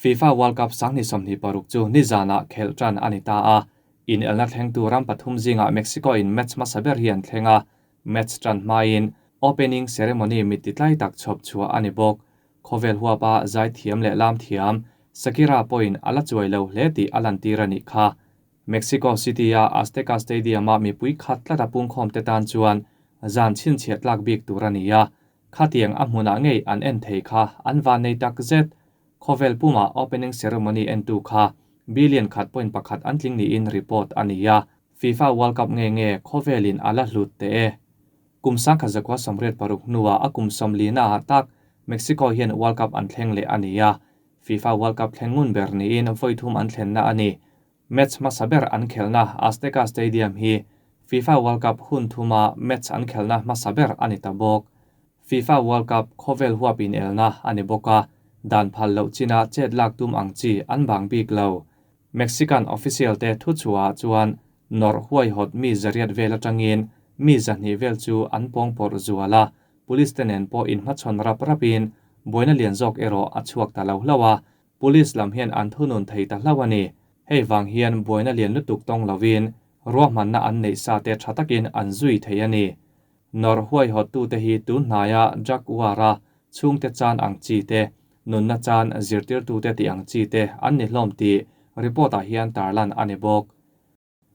FIFA World Cup 2026 chu nizanah khelh tan a ni ta a, inelna thlengtu ram pathum zingah Mexico in match hmasa ber hi an thleng a, match tan hmain opening ceremony mit titlai tak chhawp chhuah a ni bawk. Khawvel huapa zai thiam leh lam thiam Shakira pawhin a la chuai lo hle tih a lantir a nih kha. Mexico City-a Azteca Stadium-a mipui khat tlata pungkhawm te tan chuan zan chhinchhiah tlak bik tur a ni a, khatiang a hmunah ngei an en thei kha an van nei tak zet. Khawvel pumah opening ceremony entu kha billion khat point pakhat an tling niin report a ni a, FIFA World Cup nge nge khawvelin a la hlut teh e. Kum 1986 hnuah a kum 40 ah tak Mexico hian World Cup an thleng leh a ni a, FIFA World Cup thleng ngun ber niin vawi thum an thlenna a ni. Match hmasa ber an khelhna Azteca Stadium hi FIFA World Cup hun thuma match an khelhna hmasa ber a ni ta bawk. FIFA World Cup khawvel huap inelna a ni bawk a, dan phal loh china chet lak tum ang chi an bang bik lo. Mexican official te thu chhuah chuan nawrh huaihawt mi zariat vel atangin mi zahnih vel chu an pawng pawrh zual a, police te nen pawh inhmachhawn rap rapin buaina lian zawk erawh a chhuak ta lo hlauh a, police lam hian an thunun thei ta hlauh a ni. Hei vang hian buaina lian lutuk tawng lovin ruahmanna an neih sa te tha takin an zui thei a ni. Nawrh huaihawt tu te hi tun hnaia drug war-a chhungte chan ang chi te, nunna chan zirtirtu te tih ang chi te an ni hlawm tih report-ah hian tarlan a ni bawk.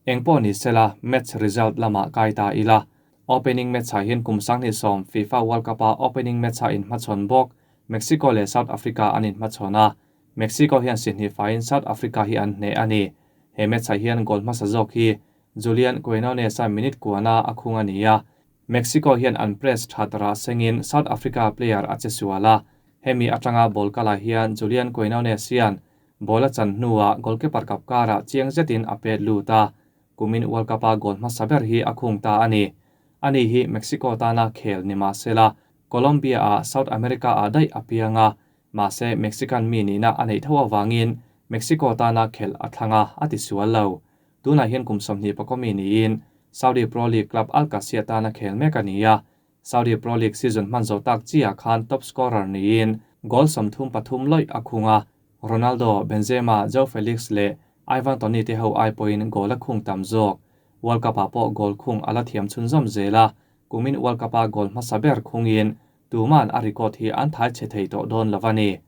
Engpawh ni sela match result lamah kai ta ila. Opening match-ah hian kum 2010 FIFA World Cup-a opening match-ah inhmachhawn bawk Mexico leh South Africa an inhmachhawn a, Mexico hian si hnih faiin South Africa hi an hneh a ni. He match-ah hian goal hmasa zawk hi Julian Quinones-a minute kuana a khung a ni a, Mexico hian an press that rah sengin South Africa player a che sual a, hemi atanga ball kalah hian Julian Quinones hian ball a chan hnuah goalkeeper kap karah chiang zetin a pet lut a, kumin World Cup-a goal hmasa ber hi a khung ta a ni. Ani hi Mexico tana khel ni mahsela Colombia-ah South America-ah daih a piang a, mahse Mexican mi nihna a neih tho avangin Mexico tana khelh a thlang a, a ti sual lo. Tunah hian kum 20 mi niin Saudi Pro League club Al Qadsiah tana khel mek a ni a, Saudi Pro League season hman zo tak chiah khan top scorer niin goal 33 loih a khung a, Ronaldo, Benzema, Joao Felix leh Ivan Toney te ho ai pawhin goal a khung tam zawk. World Cup-ah pawh goal khung a la thiam chhunzawm zel a, kumin World Cup-a goal hmasa ber khungin tuman a record hi an thai che thei tawh dawn lo a ni.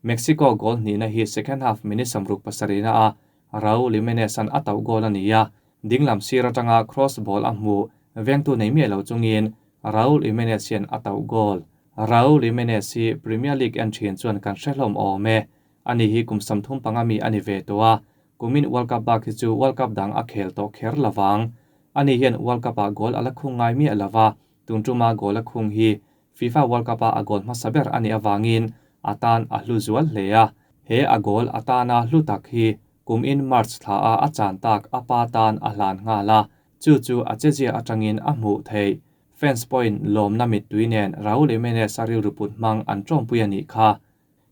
Mexico goal hnihna hi second half minute 67 na a Raul Jimenez an a tauh goal a ni a, dinglam sir atanga cross ball a hmu vengtu nei miah lo chungin Raul Jimenez hian a tauh goal. Raul Jimenez hi Premier League en thin chuan kan hre hlawm awm e. Ani hi kum 35 mi a ni ve tawh a, kumin World Cup bak hi chu World Cup dang a khel tawh kher lovang. Ani hian World Cup-ah goal a la khung ngai miah lova, tun tuma goal a khung hi FIFA World Cup-a a goal hmasa ber a nih awangin a tan a hlu zual hle a. He a goal a tana hlu tak hi kum in March thla a a chan tak a pa tan a hlan nghal a, chu chu a chezia atangin a hmuh theih. Fans point lawmna mittui nen Raul Jimenez a rilru put hmang an tawmpui a nih kha.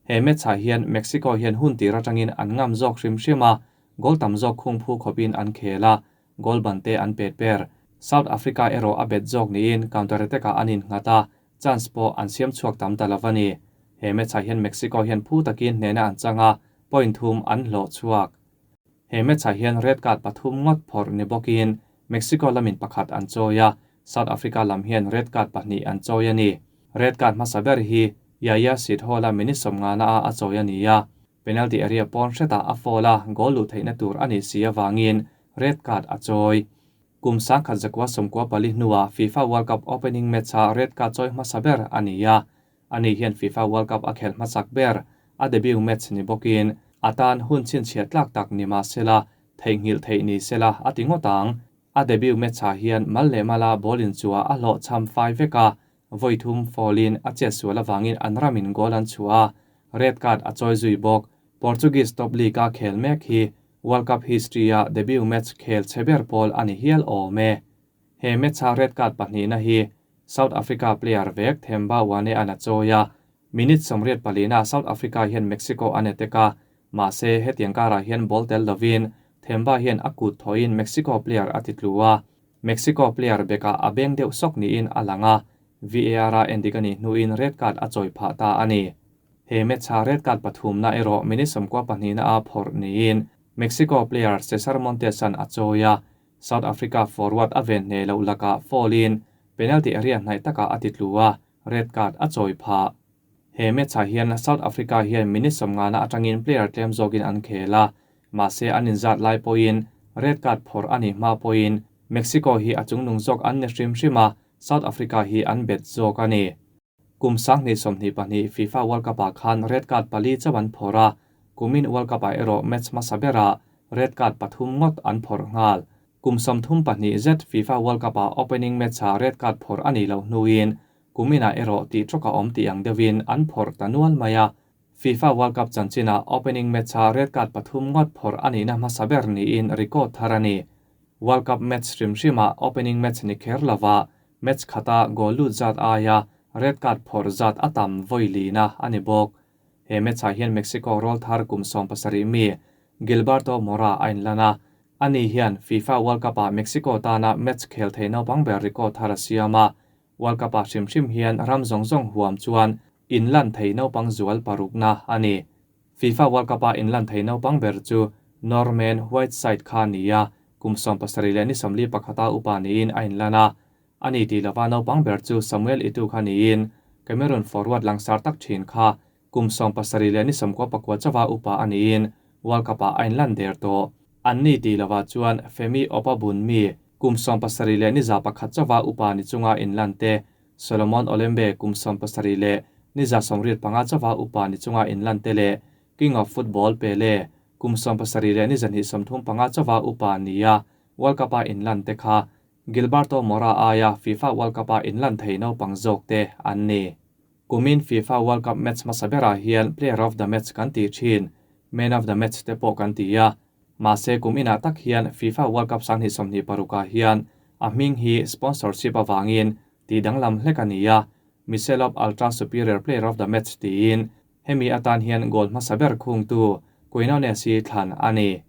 He match-ah hian Mexico hian hun tir atangin an ngam zawk hrim hrim a, goal tam zawk khung phu khawpin an khel a, goal ban te an pet ber. South Africa erawh a bet zawk niin counter attack-ah an innghat a, chance pawh an siam chhuak tam ta lo a ni. He match-ah hian Mexico hian phu takin hnehna an chang a, point thum an hlawh chhuak. He match-ah hian red card pathum ngawt phawrh ni bawkin Mexico lamin pakhat an chawi a, South Africa lam hian red card pahnih an chawi a ni. Red card hmasa ber hi Yaya Sithole-a minute 50 a a chawi a ni a, penalty area pawn hretah a foul a, goal luh theihna tur a ni si awangin red card a chawi. Kum 1994 hnuah FIFA World Cup opening match-a red card chawi hmasa ber a ni a, ani hian FIFA World Cup a khel hmasak ber a debut match ni bawkin a tan hun chhinchhiah tlak tak ni mahsela theihnghilh theih ni sela a ti ngawt ang. A debut match-ah hian mal leh mala ball in chua a hlawh cham fai vek a, vawi thum foul-in a chet sual awangin an ramin goal an chhuah a, red card a chawi zui bawk. Portuguese top league a khel mek hi World Cup history-a debut match khel che ber pawl a ni hial awm e. He match-a red card pahnihna hi South Africa player vek Themba Wane an a chawi a, minute 84 na South Africa hian Mexico an attack a, mahse hetiang karah hian ball tel lovin Themba hian a kut thoin Mexico player a ti tlu a, Mexico player beka a beng deuh sawk niin a lang a, VAR a endik a nih hnuin red card a chawi phah ta a ni. He match-a red card pathumna erawh minute 22 na a phawrh niin Mexico player Cesar Montes-a'n a chawi a, South Africa forward a ven hneh loh lakah foul-in penalty area hnaih takah a titlu a, red card a chawi phah. He match-ah hian South Africa hian minute 50 na atangin player tlem zawkin an khel a, mahse an inzat lai pawhin red card phawrh a nih hma pawhin Mexico hi a chungnung zawk an ni hrim hrim a, South Africa hi an bet zawk a ni. Kum 2022 FIFA World Cup-ah khan red card pali chauh an phawrh a, kumin World Cup-ah erawh match hmasa berah red card pathum ngawt an phawrh nghal. Kum 32 zet FIFA World Cup-ah opening match-ah red card phawrh a nih loh hnuin kuminah erawh tih tawka awm tih ang deuhin an phawrh ta nual mai a. FIFA World Cup chanchinah opening match-ah red card pathum ngawt phawrh a nihna hmasa ber niin record thar a ni. World Cup match hrim hrimah opening match ni kher lova match khata goal lut zat aia red card phawrh zat a tam vawi lina a ni bawk. He match-ah hian Mexico roll thar kum 17 mi Gilberto Mora a inlan a, ani hian FIFA World Cup-ah Mexico tana match khel thei naupang ber record thar a siam a. World Cup-ah hrim hrim hian ram zawng zawng huam chuan inlan thei naupang zual parukna a ni. FIFA World Cup-ah inlan thei naupang ber chu Norman Whiteside kha ni a, kum 70 leh ni 41 upa niin a inlan a. Ani ti lova naupang ber chu Samuel Eto'o kha niin Cameroon forward langsar tak thin kha kum 70 leh ni 99 chawa upa aniin World Cup-ah a inlan der tawh. Anni ti lova chuan Femi Opabunmi kum 70 leh ni 101 chawa upa ni chunga inlan te, Solomon Olembe kum 70 leh ni 75 chawa upa ni chunga inlan te leh King of Football Pele kum 70 leh ni 35 chawa upa nia World Cup-ah inlan te kha Gilberto Mora aia FIFA World Cup-ah inlan thei naupang zawk te an ni. Kumin FIFA World Cup match hmasa berah hian player of the match kan ti thin, man of the match te pawh kan ti a. Mahse kum inah tak hian FIFA World Cup 2026 hian a hming hi sponsorship awangin ti danglam hlek a ni a, Michelob Ultra Superior Player of the Match tiin hemi atan hian goal hmasa ber khung tu Quinones hi thlan a ni.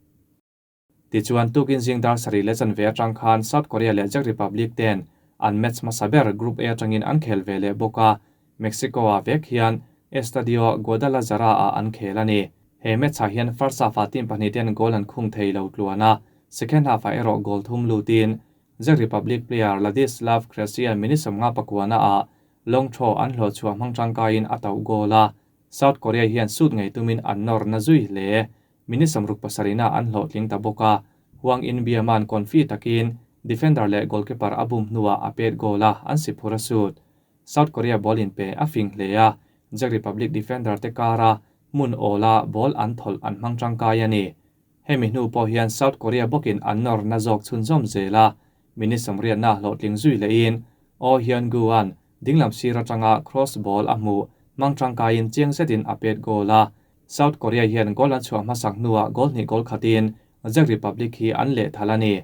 Tichuan tukin zing dar sari le chanve atang khan South Korea leh Czech Republic ten an match hmasa ber Group A atangin an khel ve leh bawk a, Mexico-a vek hian Estadio Guadalajara a an khel a ni. He match-ah hian first half-ah team pahnih ten goal an khung thei lo tluan a, second half-ah erawh goal thum lutin Czech Republic player Ladislav Krejci minute 59 a long throw an hlo chhuah hmang tangkaiin a tauh goal a. South Korea hian sut ngei tumin an nawr na zui hle. Minute 67 na an hlo tling ta bawk a, Hwang In Beom-an confi takin defender leh goalkeeper a bum hnuah a pet goal a an si phur a sut. South Korea ball in pe a fing hle a, Czech Republic defender te kara mun awla ball an thawlh an hmang tangkai a ni. Hemi hnu pawh hian South Korea bawkin an nawr na zawk chhunzawm zel a, minute 80 na hlawhtling zui lehin Oh Hyun Gu-an dinglam sir atanga cross ball a hmu hmang tangkaiin chiang zetin a pet goal a. South Korea hian goal an chhuah hmasak hnuah goal hnih goal khatin Czech Republic hi an leh thal a ni.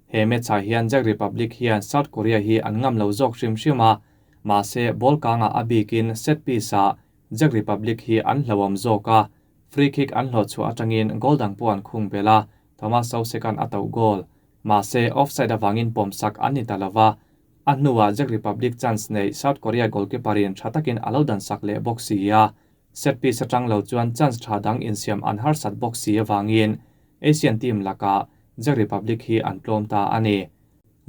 He match-ah hian Czech Republic hian South Korea hi an ngam lo zawk hrim hrim a, mahse ball kanga a bikin set piece-ah Czech Republic hi an hlauhawm zawk a, free kick an hlawh chhuah atangin goal dang pawh an khung bel a, Thomas Souček-an a tauh goal. Mahse offside awangin pawmsak an ni ta lova, a hnuah Czech Republic chance nei South Korea goalkeeper-in tha takin a lo dansak leh bawk si a. Set piece atang lo chuan chance tha dang insiam an harsat bawk si awangin Asian team laka Czech Republic hi an tlawm ta a ni.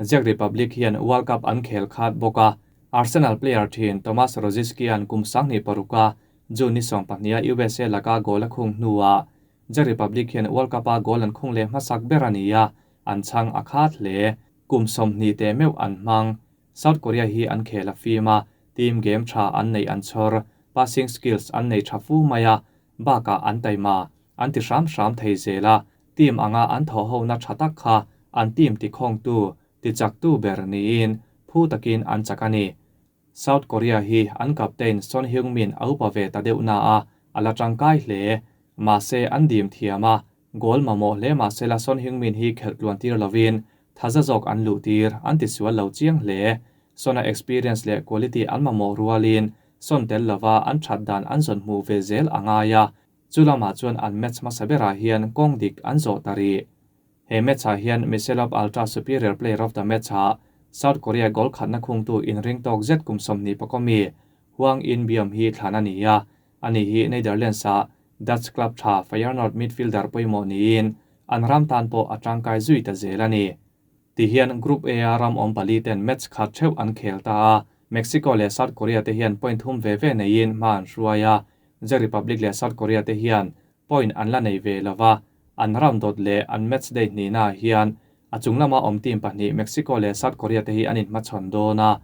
Czech Republic hian World Cup an khel khat bawk a, Arsenal player thin Tomas Rosicky-an kum 26 June ni 12 USA laka goal a khung hnuah Czech Republic hian World Cup-a goal an khung leh hmasak ber a ni a, an chang a khat hle. Kum 20 te meuh an hmang. South Korea hi an khel a fim a, team game tha an nei an chhawr, passing skills an nei tha fu mai a, bakah an taima, an ti hram hram thei zel a, team anga an thaw ho na tha tak kha an team ti khawng tu, ti chak tu ber niin phu takin an chak a ni. South Korea hi an captain Son Heung-min a upa ve ta deuh na a, ala tangkai hle. Mahse an dim thiam a, goal mamawh hle mahse la Son Heung-min hi khelh tluan tir lovin thaza zawk an luh tir an ti sual lo chiang hle. Sona experience leh quality an mamawh rualin Son tel lova an that dan an zawn hmu ve zel angai a, chulama chuan an match hmasa berah hian kawng dik an zawh ta ri. He match-ah hian Michelob Ultra Superior Player of the Match-ah South Korea goal khatna khung tu inring tawk zet kum 24 mi Hwang In Beom hi thlan a ni a. Ani hi Netherlands-a Dutch club tha Feyenoord midfielder pawimawh niin an ram tan pawh a tangkai zui ta zel a ni. Tihian Group A-a ram awm pali ten match khat theuh an khel ta a, Mexico leh South Korea te hian point thum ve ve neiin hma an hruai a, Czech Republic leh South Korea te hian point an la nei ve lo va, an round dawt leh an match day hnihnaah hian a chung lama awm team pahnih Mexico leh South Korea te hi an inhmachhawn dawn a,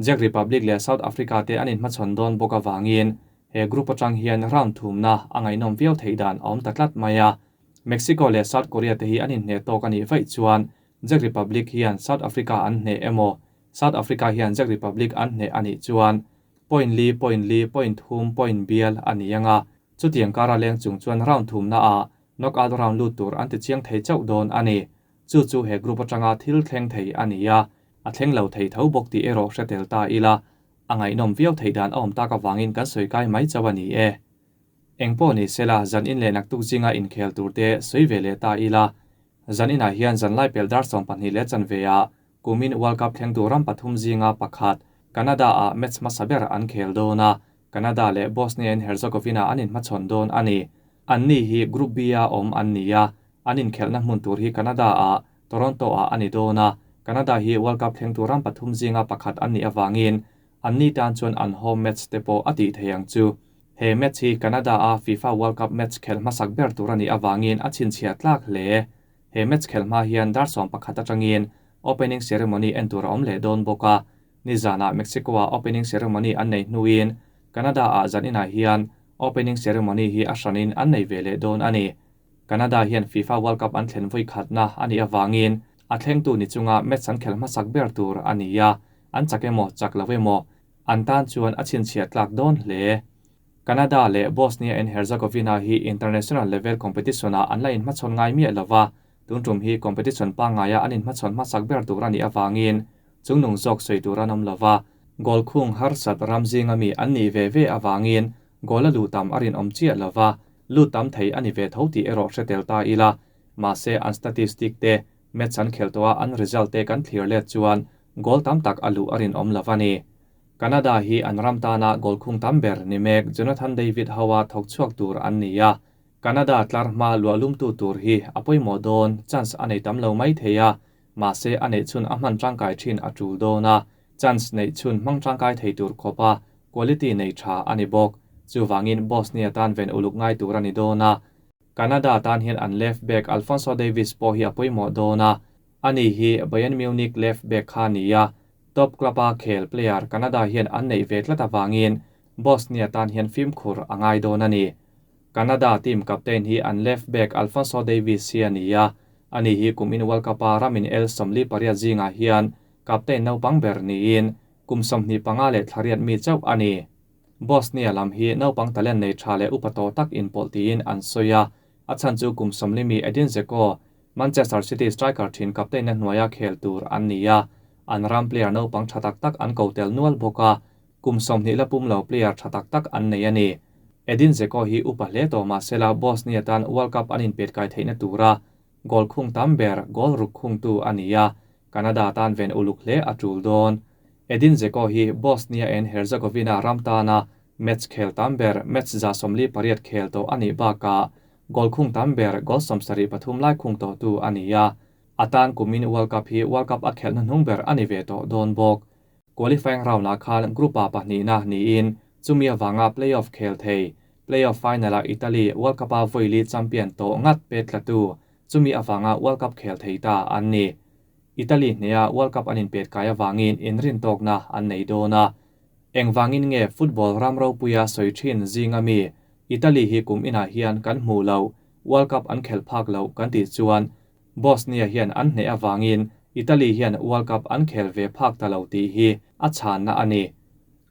Czech Republic leh South Africa te an inhmachhawn dawn bawk avangin he group atang hian round thumna a ngaihnawm viau theih dan a awm ta tlat mai a. Mexico leh South Korea te hi an inhneh tawk a nih vaih chuan Czech Republic hian South Africa an hneh emaw, South Africa hian Czech Republic an hneh a nih chuan point li, point li, point thum, point bial a ni ang a. Chutiang kara leng chung chuan round thumna ah knockout round lut tur an ti chiang thei chauh dawn a ni. Chu chu he group atanga thil thleng thei a ni a, a thleng lo thei tho bawk tih erawh hre tel ta ila, a ngaihnawm viau theih dan a awm tak avangin kan sawi kai mai chauh a ni e. Eng pawh ni sela, zan in leh naktuk zinga inkhel tur te sawi ve leh ta ila, zan inah hian zan lai pel dar 12 leh chanve ah kumin World Cup thlengtu ram pathum zinga pakhat Canada-ah match hmasa ber an khel dawn a, Canada leh Bosnia and Herzegovina an inhmachhawn dawn a ni. Anni hi Group B-a awm an ni a, an inkhelhna hmun tur hi Canada-ah Toronto-ah a ni dawn a, Canada hi World Cup thlengtu ram pathum zinga pakhat an nih avangin anni tan chuan an home match te pawh a tih thei ang chu. He match hi Canada-a FIFA World Cup match khelh hmasak ber tur a nih avangin a chhinchhiah tlak hle. He match khelh hma hian dar 11 atangin opening ceremony en tur a awm leh dawn bawk a. Nizanah Mexico-ah opening ceremony an nei hnuin Canada-ah zan inah hian opening ceremony hi a hranin an nei ve leh dawn a ni. Canada hian FIFA World Cup an thlen vawi khatna a nih avangin a thlengtu ni chunga match an khelh hmasak ber tur a ni a, an chak emaw chak lo emaw an tan chuan a chhinchhiah tlak dawn hle. Canada leh Bosnia and Herzegovina hi international level competition-ah an la inhmachhawn ngai miah lo va, tun tum hi competition pangngaia an inhmachhawn hmasak ber tur a nih avangin chungnung zawk sawi tur an awm lo va, goal khung harsat ram zinga mi an nih ve ve avangin goal a luh tam a rinawm chiah lo va, lut tam thei a ni ve tho tih erawh hre tel ta ila. Mahse an statistic te, match an khelh tawha an result te kan thlir let chuan goal tam tak a luh a rinawm lo a ni. Canada hi an ram tana goal khung tam ber ni mek Jonathan David hoa thawk chhuak tur an ni a, Canada tlar hma luah lumtu tur hi a pawimawh dawn chance a nei tam lo mai thei a, mahse a neih chhun a hman tangkai thin a tul dawn a, chance neih chhun hmang tangkai thei tur khawpa quality nei tha a ni bawk. Chuvangin Bosnia tan ven uluk ngai tur a ni dawn a. Canada tan hian an left back Alphonso Davies pawh hi a pawimawh dawn a, ani hi Bayern Munich left back kha a ni a, top club-a khel player Canada hian an neih ve tlat avangin Bosnia tan hian fimkhur a ngai dawn a ni. Canada team captain hi an left back Alphonso Davies hi a ni a, ani hi kumin World Cup-a ramin el 48 zingah hian captain naupang ber niin kum 25 leh thlariat mi chauh a ni. Bosnia lam hi naupang talent nei tha leh upa tawh tak inpawlh tiin an sawi a, a chhan chu kum 40 mi Edin Dzeko, Manchester City striker thin captain na hnuaia khel tur an ni a, an ram player naupang tha tak tak an ko tel nual bawk a, kum 20 la pum lo player tha tak tak an nei a ni. Edin Dzeko hi upa hle tawh mahsela Bosnia tan World Cup an inpet kai theihna tura goal khung tam ber goal ruk khung tu a ni a, Canada tan ven uluk hle a tul dawn. Edin Dzeko hi Bosnia and Herzegovina ram tana match khel tam ber match za 48 khel tawh a nih bakah goal khung tam ber goal 73 lai khung tawh tu a ni a, atan kumin World Cup hi World Cup a khelhna hnung ber a ni ve tawh dawn bawk. Qualifying round ah khan group a pahnihna niin chumi awanga playoff khel thei playoff final a Italy World Cup a voili champion tawh ngat pet tlatu chumi awanga World Cup khel thei ta an ni. Italy hnea World Cup an inpet kai awangin inrin tawkna an nei dawn a. Engwangin nge football ram ropuia sawi thin zinga mi Italy hi kum inah hian kan hmu lo World Cup an khel phak lo kan tih chuan Bosnia hian an hneh awangin Italy hian World Cup an khel ve phak ta lo tih hi a chhanna a ni.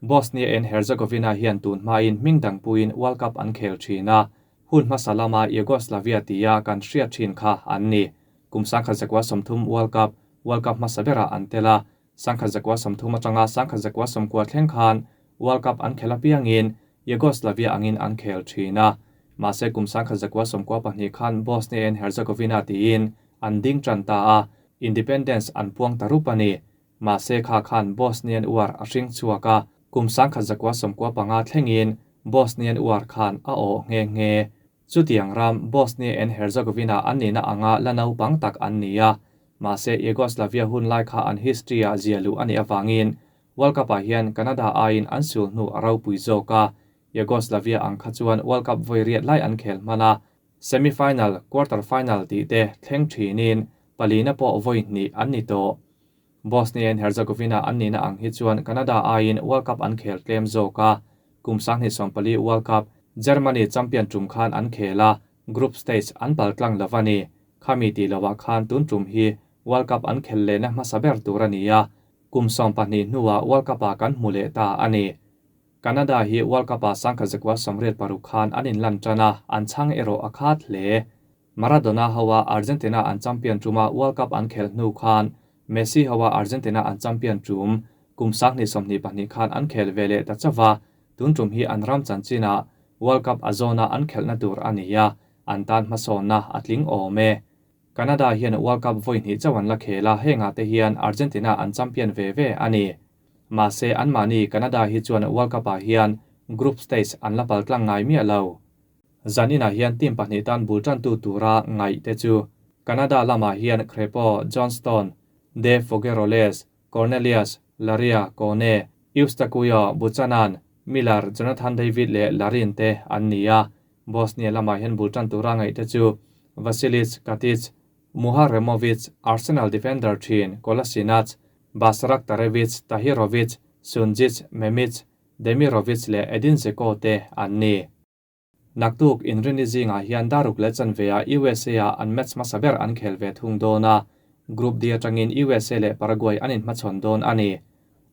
Bosnia and Herzegovina hian tun hmain hming dangpuiin World Cup an khel thin a, hun hmasa lama Yugoslavia tia kan hriat thin kha an ni. Kum 1930 World Cup, World Cup hmasa bera an tela, 1930 atanga 1990 thleng khan World Cup an khela piangin Yugoslavia angin an khel thin a. Mahse kum 1992 khan Bosnia and Herzegovina tiin an ding tan ta a, independence an puang ta rup ani. Mahse kha khan Bosnian war a hring chhuak a, kum 1995 thlengin Bosnian War khan a awh nghe nghe. Chutiang ram Bosnia and Herzegovina an nihna anga la naupang tak an ni a, mahse Yugoslavia hun lai kha an history-ah zia luh a nih avangin World Cup-ah hian Canada aiin an sul hnu a ropui zawk a, Yugoslavia ang kha chuan World Cup vawi riat lai an khel hman a, semi-final, quarter-final tih te thleng thinin palina pawh vawi hnih an ni tawh. Bosnia and Herzegovina an nihna ang hi chuan Canada aiin World Cup an khel tlem zawk a, kum 2014 World Cup Germany champion tum khan an khel a, group stage an pal tlang lo a ni. Khami tih lohah khan tun tum hi World Cup an khel lehna hmasa ber tur a ni a, kum 12 hnuah World Cup-ah kan hmu leh ta a ni. Canada hi World Cup-ah 1986 khan an inlan tan a, an chhang erawh a khat hle. Maradona hoa Argentina an champion tuma World Cup an khel hnu khan Messi hoa Argentina an champion tum kum 2022 khan an khel ve leh ta chawa, tun tum hi an ram chanchinah World Cup a zawna an khelhna tur a ni a, an tan hmasawnna a tling awm e. Canada hian World Cup vawi hnih chauh an la khel a, hengah te hian Argentina an champion ve ve a ni. Mahse anmahni Canada hi chuan World Cup-ah hian group stage an la pal tlang ngai miah lo. Zaninah hian team pahnih tan bul tantu tura ngaih te chu Canada lamah hian Crepeau, Johnston, De Fougerolles, Cornelius, Laria, Kone, Eustaquio, Buchanan, Miller, Jonathan David leh Larin te an ni a. Bosnia lamah hian bul tan tura ngaih te chu Vasilij Katic, Muharemovic, Arsenal defender thin Kolasinac, Basraktarevic, Tahirovic, Sunjic, Memic, Demirovic leh Edin Dzeko te an ni. Naktuk inrini zingah hian daruk leh chanve-ah USA-ah an match hmasa ber an khel ve thung dawn a, Group D atangin USA leh Paraguay an inhmachhawn dawn a ni.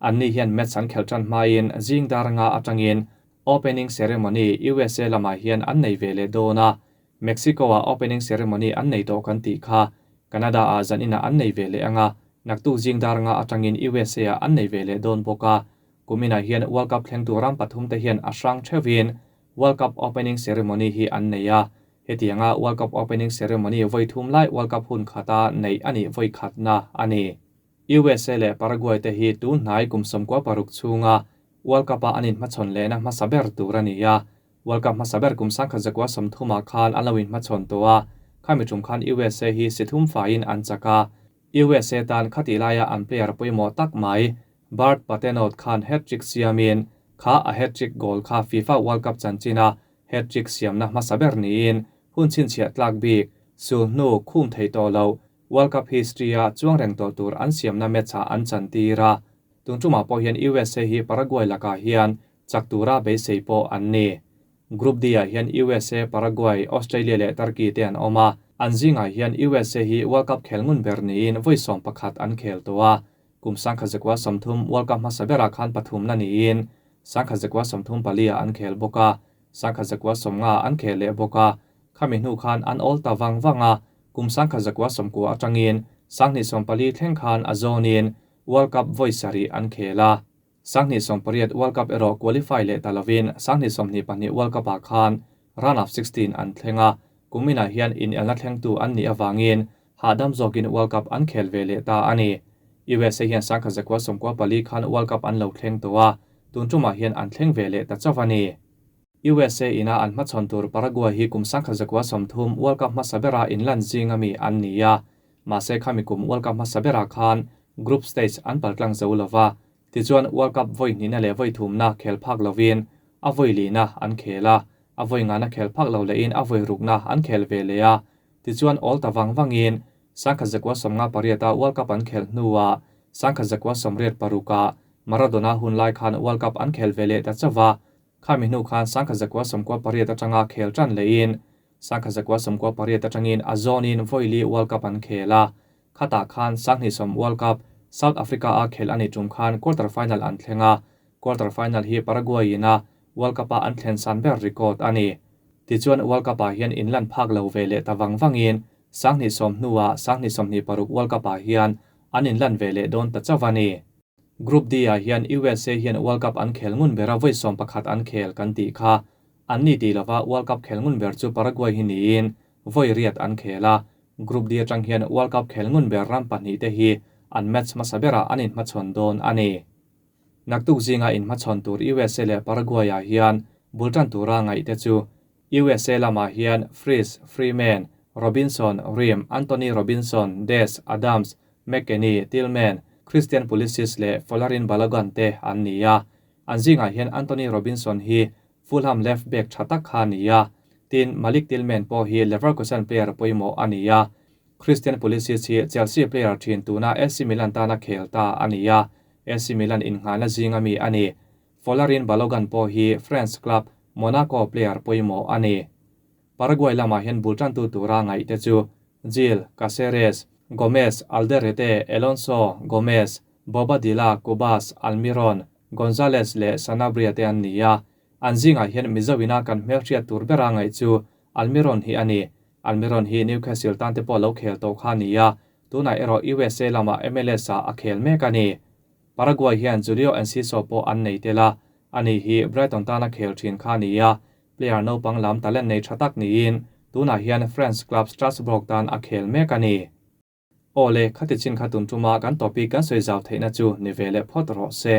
Anni hian match an khelh tan hmain zing dar nga atangin opening ceremony USA lamah hian an nei ve leh dawn a, Mexico-ah opening ceremony an nei tawh kan tih kha Canada-ah zaninah an nei ve leh ang a, naktuk zing dar nga atangin USA-ah an nei ve leh dawn bawk a. Kuminah hian World Cup thlengtu ram pathum te hian a hrang theuhin World Cup opening ceremony hi an nei a, hetianga World Cup opening ceremony vawi thum lai World Cup hun khata neih a nih vawi khatna a ni. USA leh Paraguay te hi tun hnai kum 16 chhunga World Cup-a an inhmachhawn lehna hmasa ber tur a ni a, World Cup hmasa ber kum 1930 khan an lo inhmachhawn tawh a, khami tum khan USA hi si thum faiin an chak a, USA tan khati laia an player pawimawh tak mai Bart Patenaude khan hat-trick siamin kha a hat-trick goal kha FIFA World Cup chanchina hat-trick siamna hmasa ber niin hun chhinchhiah tlak bik sul hnu khum thei tawh lo World Cup history-a chuang reng tawh tur an siamna match-ah an chantir a. Tun tumah pawh hian USA hi Paraguay lakah hian chak tura beisei pawh an ni. Group D-ah hian USA, Paraguay, Australia leh Turkey te an awm a, an zingah hian USA hi World Cup khel ngun ber niin vawi 11 an khel tawh a. Kum 1930 World Cup hmasa berah khan pathumna niin 1934-ah an khel bawk a, 1950 an khel leh bawk a, khami hnu khan an awl ta vang vang a, kum 1990 atangin 1940 thleng khan a zawnin World Cup vawi sarih an khel a. 1980 World Cup erawh qualify leh ta lovin 1922 World Cup-ah khan round of 16 an thleng a, kuminah hian inelna thlengtu an nih avangin hahdam zawkin World Cup an khel ve leh ta a ni. USA hian 1994 khan World Cup an lo thleng tawh a, tun tumah hian an thleng ve leh ta chauh a ni. USA ina an hmachhawn tur Paraguay hi kum 1930 World Cup hmasa bera inlan zinga mi an ni a, mahse khami kum World Cup hmasa berah khan group stage an paltlang zo lova, tichuan World Cup vawi hnihna leh vawi thumna khel phak lovin a vawi lina an khel a, a vawi ngana khel phak lo lehin a vawi rukna an khel ve leh a, tichuan awl ta vang vangin 1958 World Cup an khel hnuah 1986 Maradona hun lai khan World Cup an khel ve leh ta chawa, khami hnu khan 1998 atanga khel tan lehin 1998 atangin a zawnin vawi li World Cup an khel a, khata khan 19 World Cup South Africa a khel ani tum khan quarter final an thleng a, quarter final hi Paraguay ina World Cup a an thlen san ber record ani. Tichuan World Cup ah hian inlan phak lo ve leh ta wang wangin 19 hnuah 1926 World Cup ah hian an inlan ve leh dawn ta chawa ni. Group D ah hian USA hian World Cup an khel ngun bera vawi 11 an khel kan tih kha an ni ti lova World Cup khel ngun ber chu Paraguay hi niin vawi riat an khel a. Group D atang hian World Cup khel ngun ber ram pahnih te hi an match hmasa berah an inhmachhawn dawn a ni. Naktuk zinga inhmachhawn tur USA leh Paraguay ah hian Bul tan tura ngaih te chu USA lamah hian Freese, Freeman, Robinson, Ream, Antonee Robinson, Dest, Adams, McKennie, Tillman, Christian Pulisic leh Folarin Balogun te an ni a. An zingah hian Antonee Robinson hi Fulham left back tha tak kha a ni a. Tin, Malik Tillman pawh hi Leverkusen player pawimawh a ni a. Christian Pulisic hi Chelsea player thin tuna AC Milan tana khel ta a ni a. AC Milan innghahna zinga mi a ni. Folarin Balogun pawh hi France club Monaco player pawimawh a ni. Paraguay lamah hian bul tantu tura ngaih te chu Gil, Caceres, Gomez, Alderete, Alonso, Gomez, Bobadilla, Cubas, Almiron, Gonzalez leh Sanabria te an ni a. An zingah hian Mizo ina kan hmelhriat tur bera ngaih chu Almiron hi a ni. Almiron hi Newcastle tan te pawh lo khel tawh kha a ni a, tunah erawh USA lamah MLS ah a khel mek a ni. Paraguay hian Julio Enciso pawh an nei tel a, ani hi Brighton tana khel thin kha a ni a, player naupang lam talent nei tha tak niin tunah hian France club Strasbourg tan a khel mek a ni. Aw le, khati chin kha tun tuma kan topic kan sawi zau theihna chu ni ve leh phawt rawh se.